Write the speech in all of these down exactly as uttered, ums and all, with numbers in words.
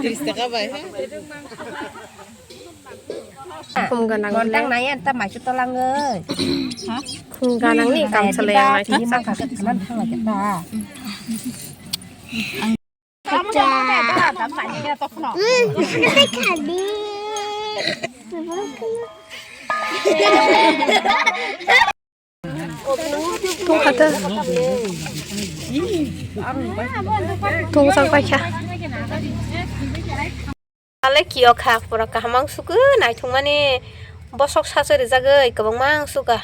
Tris taka bai, ha? Khum ganang le. Montang nai anta maichu tolang oi. Khum ganang ni kam salai ang nai. Ni ma ka ka nan thang la jeta. Tungkha ta. Tungsa paikha. Ale kiyokha pura kaham ang suku naithok mani bosok sacha rijagwi kwbangma ang suka.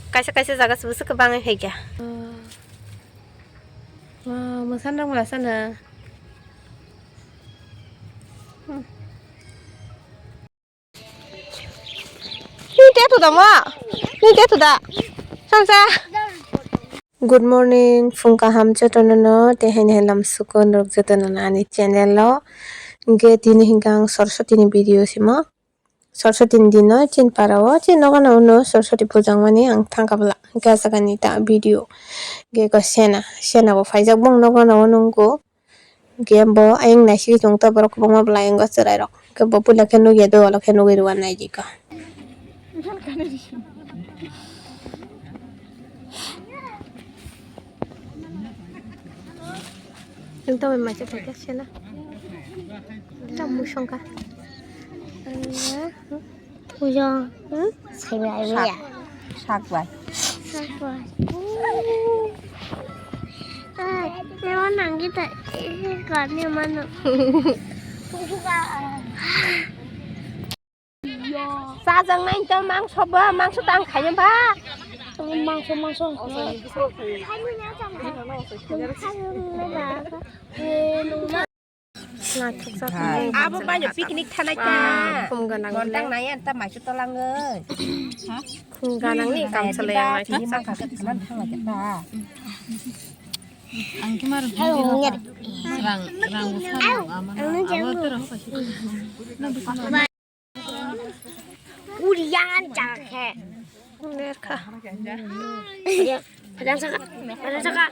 Kaisa kaisa jaga se bwswk kwbangwi phaikha. Wow, mwsan rok masa na. Hmm. Ni te tu da ma? Ni te tu da? Samsa. Good morning, phung kaham jotono no, te haini hai lam suku norok jotono no ani channel o. Hingke tini hingke ang Saraswati ni video simo. Saraswati ni dino chin para o, chin nogo no uno Saraswati puja wngmani ang thangka bwla. Hingke asakani ta video. Hingke ko sena, sena bo phaijak bong nogo no uno wngko. Hingke bo ayang naisingwi chwng tei borok kwbangma bwlai wngo chwrairok. Hingke bo puila khe nukya do, ulo khe nugwi rwna naijikha. Nwng tamo maisa paikha sena. Tamo musongkha. Puja. Hmm? Saibai ya. Sak bai. Sak bai. Ah, lewa nanggi ta, eh, kani mano. Sajang nai to mangso ba, mangso tang khaina ba. Mangso, mangso. Naithok jak. Abo banyo picnic thanai ta. Khum ganang le. Montang nai anta maichu tolang oi. Khum ganang ni kam salai ang naithok jak. Ang khe maro rang, rang bo phano ama abo toro hokaisi. Uriyan chakhe. Berkha. Padang saka, padang saka. Padang saka.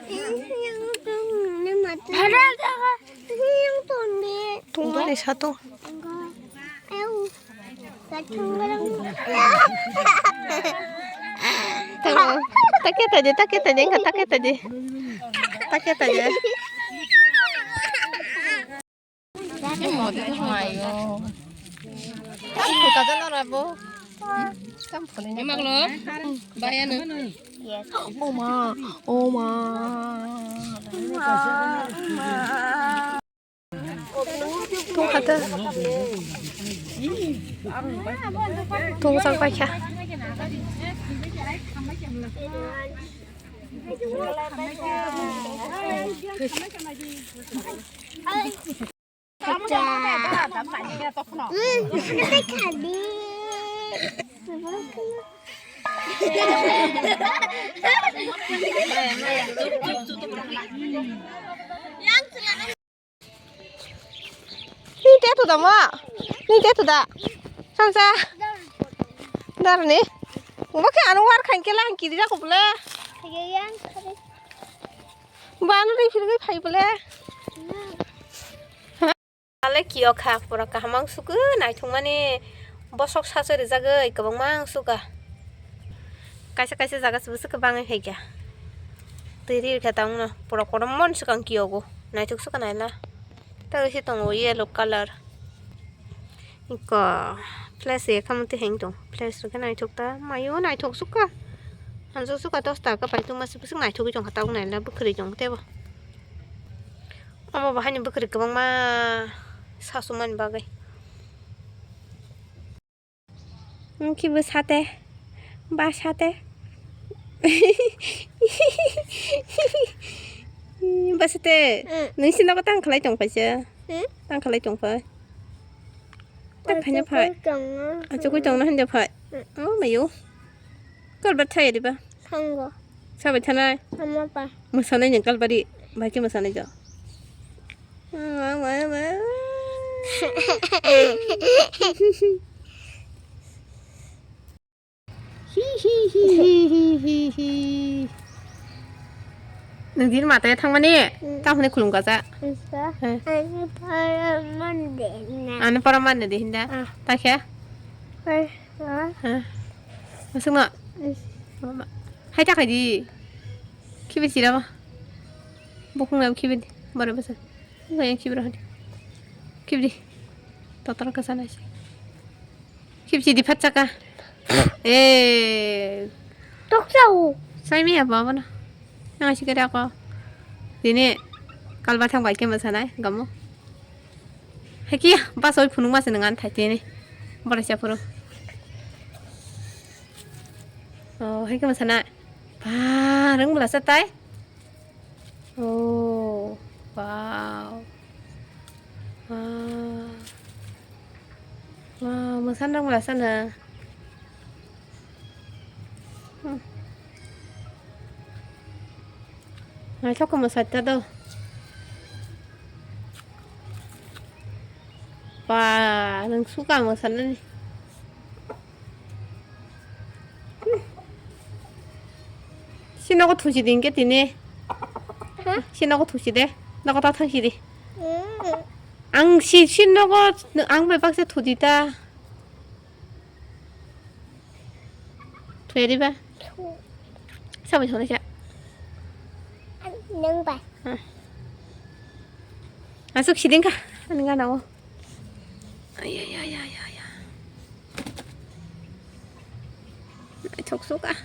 Yang tonde. Tungmani satung. Ayo. Take taje, take taje, engka take taje. Take taje. Maglo, bayano. Oma, oma. Tungkha ta. Tungsa paikha. Ni te tu da ma? Ni te tu da? Samsa. Dar ni. Bo khe ano war khan khe lang kiri jako bole. Ba ano ri phirwi phai bole. Ale kiyokha pura kaham ang suku naithok mani bosok sacha rijagwi kwbangma ang suka. Kaisa kaisa jaga se bwswk kwbangwi phaikha. Twi ri kha tangno pura korom mon swkang kiyogo naithok swkang naina. Tei se tongo yellow colour. Iko flash ye khamtwi heng tong. Flash rok khe naithok ta. Mayo naithok sukha. Hanjak sukha dos taka pai tongma se bwswk naithogwi tongkha tabuk naina bwkhwrwi tong tebo. Omo bo haino bwkhwrwi kwbangma sasumani bagwi. Nwng khe bwsate, bwsate. Bwsate, mm, nwng sino ko tang khlai tong paisa? Hmm? Tang khlai tong pai? Tak phanya phai. Achukui tong na hanja phai. Hmm. Oh, mayo. Kal bat thai riba. Thango. Sabai thanai. Tamo pa. Masanai nang kal bari. Bai ke masanai jo. Hi, hi, hi. Nwng din mata thangmani? Hmm. Tamo hwnwi khulum kacha. Isa. He. Ani para mande na. Ani para mande di hinda. Ah. Ta khe? Hai, ah. He. Masuk no? Is. Mama. Hai ta khai di. Khibi sira ma. Bokong na khibi di. Bara basa. Ngai khibi ra hadi. Khibi di. Totor ka sana si. Khibchi di phat chaka. Eh. Tok chau. Sai mi abo abono. Nang si kere ako. Dini kalba thang bai khe mosanai gamo. Heki bas oi phunuk masa nang an thai tini. Bara sia phuru. Oh, heki mosanai. Ba, rang bela sa tai. Oh, wow. Wow. Wow, mwsan rok masa na. Hmm. Naithok khe mwsa ta do. Ba, nwng suka mwsanani. Si nogo thusi di hinkhe tini. Ha? Si nogo thusi de. Nogo ta thangsi di. Mm. Ang si, si nogo ang bai baksa thudi ta. Thuya diba? Thu. Sabai thonai sa. Nang bai. Ha. Asuk siding ka. Ani gana o. Ay, ay, ay, ay, ay, ay. Naithok suka.